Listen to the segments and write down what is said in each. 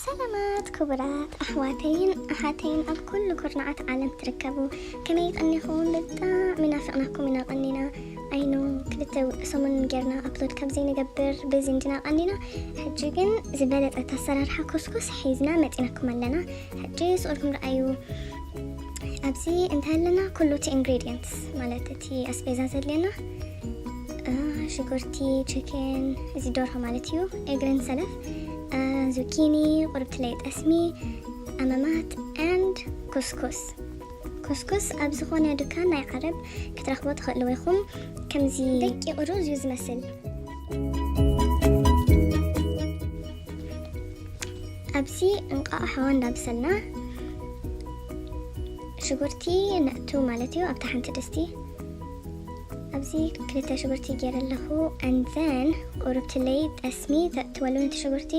ሰላማት ክቡራት ኣሕዋተይን ኣሓተይን ኣብ ኩሉ ኩርናዓት ዓለም ትርከቡ፣ ከመይ ቀኒኹም? ብጣዕሚ ናፊቕናኩም ኢና ቀኒና። ኣይኖ ክልተ ሰሙን ጌርና ኣፕሎድ ካብ ዘይንገብር ብዚ እንዲና ቀኒና። ሕጂ ግን ዝበለጸት ኣሰራርሓ ኩስኩስ ሒዝና መጺናኩም ኣለና። ሕጂ ስቕልኩም ረኣዩ። ኣብዚ እንታይ ኣለና? ኩሉ እቲ ኢንግሪዲየንትስ ማለት እቲ ኣስቤዛ ዘድልየና፣ እ፣ ሽጉርቲ፣ ቺክን፣ እዚ ደርሆ ማለት እዩ፣ እግርን ሰለፍ፣ እ፣ ዙኪኒ፣ ቁርብትለይ ጠስሚ፣ ኣመማት፣ and ኩስኩስ። ኩስኩስ ኣብ ዝኾነ ዱካን ናይ ዓረብ ክትረኽቦ ትኽእልዎ ኢኹም። ከምዚ ደቂቕ ሩዝ እዩ ዝመስል። ኣብዚ እንቋቑሖ እንዳብሰልና ሽጉርቲ ነእቱ ማለት እዩ ኣብታ ሓንቲ ድስቲ። ኣብዚ ክልተ ሽጉርቲ ገይረ ኣለኹ። And then ቁርብትለይ ጠስሚ ተእትወሉ ነቲ ሽጉርቲ።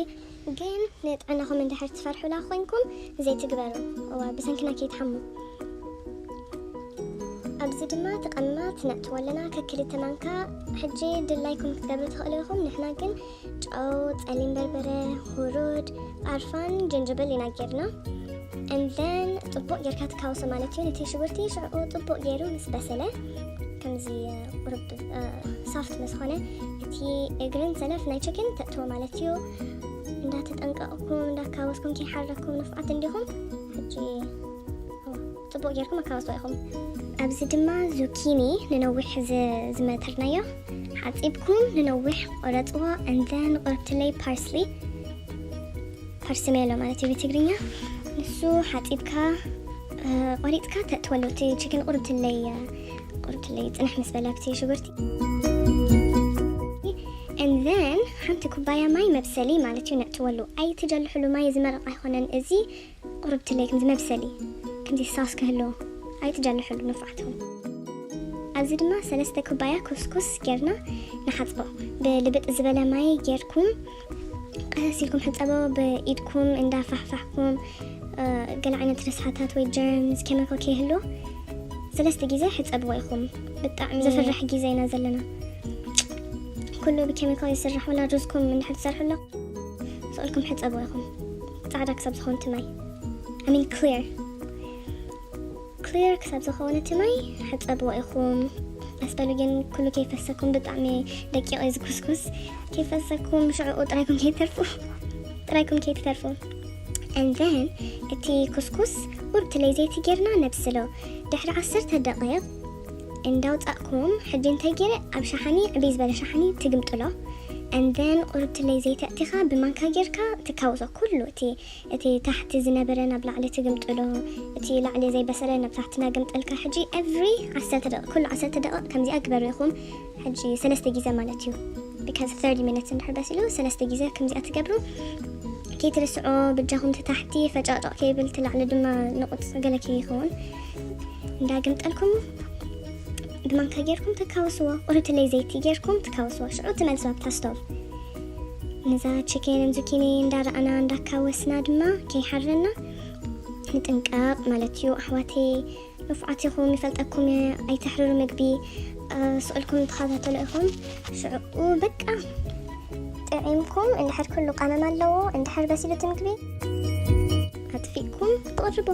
ግን ንጥዕናኹም እንድሕር ትፈርሑላ ኮይንኩም ዘይትግበሩ። እዋ ብሰንክና ከይትሓሙ። ኣብዚ ድማ እቲ ቀመማት ነእትዎ ኣለና፣ ከክልተ ማንካ። ሕጂ ድላይኩም ክትገብሩ ትኽእሉ ኢኹም። ንሕና ግን ጨው፣ ጸሊም በርበረ፣ ሁሩድ፣ ቃርፋን ጅንጅብል ኢና ጌርና። And then ጽቡቕ ጌርካ ትካወሶ ማለት እዩ። ነቲ ሽጉርቲ ሽዕኡ ጽቡቕ ገይሩ ምስ በሰለ፣ ከምዚ ቁርብ፣ እ፣ ሶፍት ምስ ኾነ፣ እቲ እግርን ሰለፍ ናይ ቺክን ተእትዎ ማለት እዩ። እንዳተጠንቀቕኩም፣ እንዳካወስኩም ከይሓረኩም ንፉዓት እንዲኹም። ሕጂ ጽቡቕ ጌርኩም ኣካወስዎ ኢኹም። ኣብዚ ድማ ዙኪኒ ንነዊሕ ዝ-፣ ዝመተርናዮ ሓጺብኩም ንነዊሕ ቆረጽዎ። And then ቁርብትለይ ፓርስሊ፣ ፓርስሜሎ ማለት እዩ ብትግርኛ። ንሱ ሓጺብካ፣ እ፣ ቆሪጽካ ተእትወሉ። እቲ ቺክን ቁርብትለይ፣ እ፣ ቁርብትለይ ጽንሕ ምስ በለ ኣብቲ ሽጉርቲ። And then ሓንቲ ኩባያ ማይ መብሰሊ ማለት እዩ ነእትወሉ። ኣይትጀልሕሉ፣ ማይ እዚ መረቕ ኣይኮነን። እዚ ቁርብትለይ ከምዚ መብሰሊ፣ ከምዚ ሳስ ክህልዎ ኣይትጀልሕሉ ንፉዓትኹም። ኣብዚ ድማ ሰለስተ ኩባያ ኩስኩስ ጌርና ንሓጽቦ። ብልብጥ ዝበለ ማይ ጌርኩም ቀስ ኢልኩም ሕጸቦ፣ ብኢድኩም እንዳፋሕፋሕኩም፣ እ፣ ገለ ዓይነት ርስሓታት ወይ ጀርምስ፣ ኬሚካል ከይህሉ። ሰለስተ ግዜ ሕጸብዎ ኢኹም። ብጣዕሚ ዘፍርሕ ግዜ ኢና ዘለና። ኩሉ ብኬሚካል ይስራሕ፣ ወላ ሩዝኩም እንድሕር ትሰርሑ ኣሎ፣ ስቕ ኢልኩም ሕጸብዎ ኢኹም። ጻዕዳ ክሳብ ዝኾን እቲ ማይ፣ I mean clear፣ ክሊር ክሳብ ዝኸውን እቲ ማይ ሕጸብዎ ኢኹም። ቀስ በሉ ግን ኩሉ ከይፈሰኩም፣ ብጣዕሚ ደቂቕ እዩ ዝኩስኩስ። ከይፈሰኩም ሽዕኡ ጥራይኩም ከይተርፉ፣ ጥራይኩም ከይትተርፉ። And then እቲ ኩስኩስ ቁርብትለይ ዘይቲ ጌርና ነብስሎ። ድሕሪ ዓሰርተ ደቂቕ እንዳውጻእኩም፣ ሕጂ እንታይ ገይረ ኣብ ሸሓኒ፣ ዕብይ ዝበለ ሸሓኒ ትግምጥሎ። And then ቁርብትለይ ዘይቲ ኣእቲኻ ብማንካ ጌርካ ትካወሶ ኩሉ እቲ እቲ ታሕቲ ዝነበረ ናብ ላዕሊ ትግምጥሎ፣ እቲ ላዕሊ ዘይበሰለ ናብ ታሕቲ እናገምጠልካ። ሕጂ every ዓሰርተ ደቂቕ፣ ኩሉ ዓሰርተ ደቂቕ ከምዚኣ ግበሩ ኢኹም። ሕጂ ሰለስተ ግዜ ማለት እዩ። Because thirty minutes እንድሕር በሲሉ ሰለስተ ግዜ ከምዚኣ ትገብሩ። ከይትርስዖ፣ ብጃኹም እቲ ታሕቲ ፈጫጭቕ ከይብል፣ እቲ ላዕሊ ድማ ንቑጽ ገለ ከይኸውን። እንዳገምጠልኩም ብማንካ ጌርኩም ትካወስዎ። ቁርብትለይ ዘይቲ ጌርኩም ትካወስዎ። ሽዑ ትመልስዋ ኣብታ ስቶቭ። ነዛ ቺኬንን ዙኪኒ እንዳረኣና እንዳካወስና ድማ ከይሓረና ንጥንቀቕ ማለት እዩ። ኣሕዋተይ ንፉዓት ኢኹም፣ ይፈልጠኩም እየ፣ ኣይተሕርሩ ምግቢ። እ፣ ስቕ ኢልኩም ትኸታተሉ ኢኹም። ሽዑ በቃ ጥዒምኩም እንድሕር ኩሉ ቀመም ኣለዎ፣ እንድሕር በሲሉ እቲ ምግቢ ኣጥፊእኩም ትቕርቦ።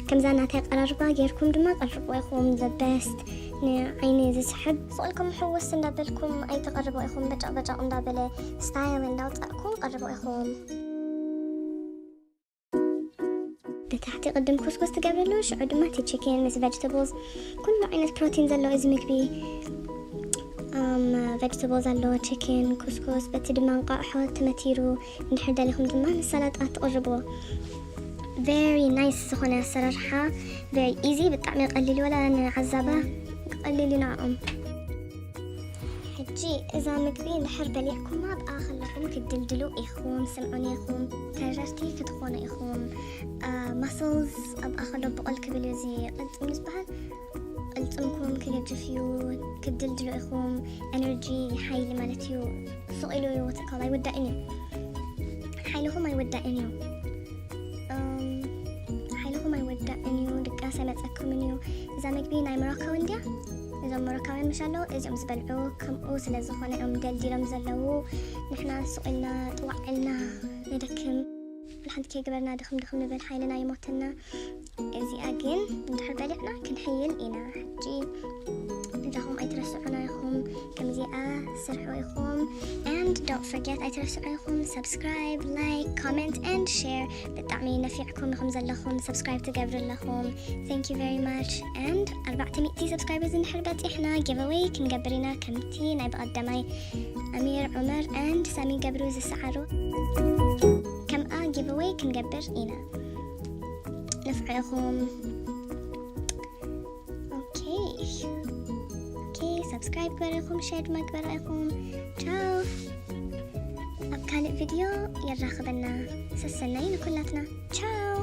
ከምዛ ናተይ ኣቀራርባ ጌርኩም ድማ ቀርቦ ኢኹም። The best፣ ንዓይኒ ዝስሕብ። ስቕ ኢልኩም ሕውስ እንዳበልኩም ኣይተቐርቦ ኢኹም። በጫቕ በጫቕ እንዳበለ ስታይል እንዳውጻእኩም ቀርቦ ኢኹም። ብታሕቲ ቅድም ኩስኩስ ትገብርሉ፣ ሽዑ ድማ እቲ ቺኬን ምስ ቨጅተብልስ፣ ኩሉ ዓይነት ፕሮቲን ዘለዎ እዚ ምግቢ። እም፣ ቨጅተብልስ ኣለዎ፣ ቺኬን፣ ኩስኩስ፣ በቲ ድማ እንቋቑሖ ተመቲሩ። እንድሕር ደሊኹም ድማ ምስ ሰላጣ ትቕርብዎ። Very nice ዝኾነ ኣሰራርሓ፣ very easy፣ ብጣዕሚ ቀሊል፣ ወላ ንዓዛባ ቀሊል እዩ ንዕኦም። ሕጂ እዛ ምግቢ እንድሕር በሊዕኩማ ብኣ ከለኹም ክትድልድሉ ኢኹም፣ ስምዑኒ ኢኹም፣ ተረርቲ ክትኾኑ ኢኹም። እ፣ ማስልስ ኣብኣ ከሎ ብቕል ክብል እዩ እዚ ቅልጽም ዝበሃል። ቅልጽምኩም ክገጅፍ እዩ፣ ክትድልድሉ ኢኹም። ኤነርጂ፣ ሓይሊ ማለት እዩ። ስቕ ኢሉ ይወጽእኩም፣ ኣይወዳእን እዩ። ሓይልኹም ኣይወዳእን እዩ። እም፣ ሓይልኹም ኣይወዳእን እዩ፣ ድቃስ ኣይመጸኩምን እዩ። እዛ ምግቢ ናይ ሞሮካውያን ድያ? እዞም ሞሮካውያን ምሽ ኣለዉ፣ እዚኦም ዝበልዑ ከምኡ ስለ ዝኾነ እዮም ደልዲሎም ዘለዉ። ንሕና ስቕ ኢልና ጥዋዕ ኢልና ንደክም። ሓንቲ ከይገበርና ድኽም ድኽም ንብል፣ ሓይልና ይሞተና። እዚኣ ግን እንድሕር በሊዕና ክንሕይል ኢና። ሕጂ እጃኹም ኣይትረስዑና ኢኹም፣ ከምዚኣ ስርሑ ኢኹም። And don't forget ኣይትረስዑ ኢኹም subscribe, like, comment and share። ብጣዕሚ ነፊዕኩም ኢኹም ዘለኹም subscribe ትገብሩ ኣለኹም። Thank you very much. And ኣርባዕተ ሚእቲ subscribers እንድሕር በፂሕና giveaway ክንገብር ኢና፣ ከምቲ ናይ ብቐዳማይ ኣሚር ዑመር and ሳሚ ገብሩ ዝሰዓሩ ከምኣ giveaway ክንገብር ኢና። ነፍዑ ኢኹም። Okay. Okay, subscribe ግበሩ ኢኹም፣ share ድማ ግበሩ ኢኹም። ቻው። ኣብ ካልእ ቪድዮ የራኽበና። ሰሰናይ ንኩላትና። ቻው።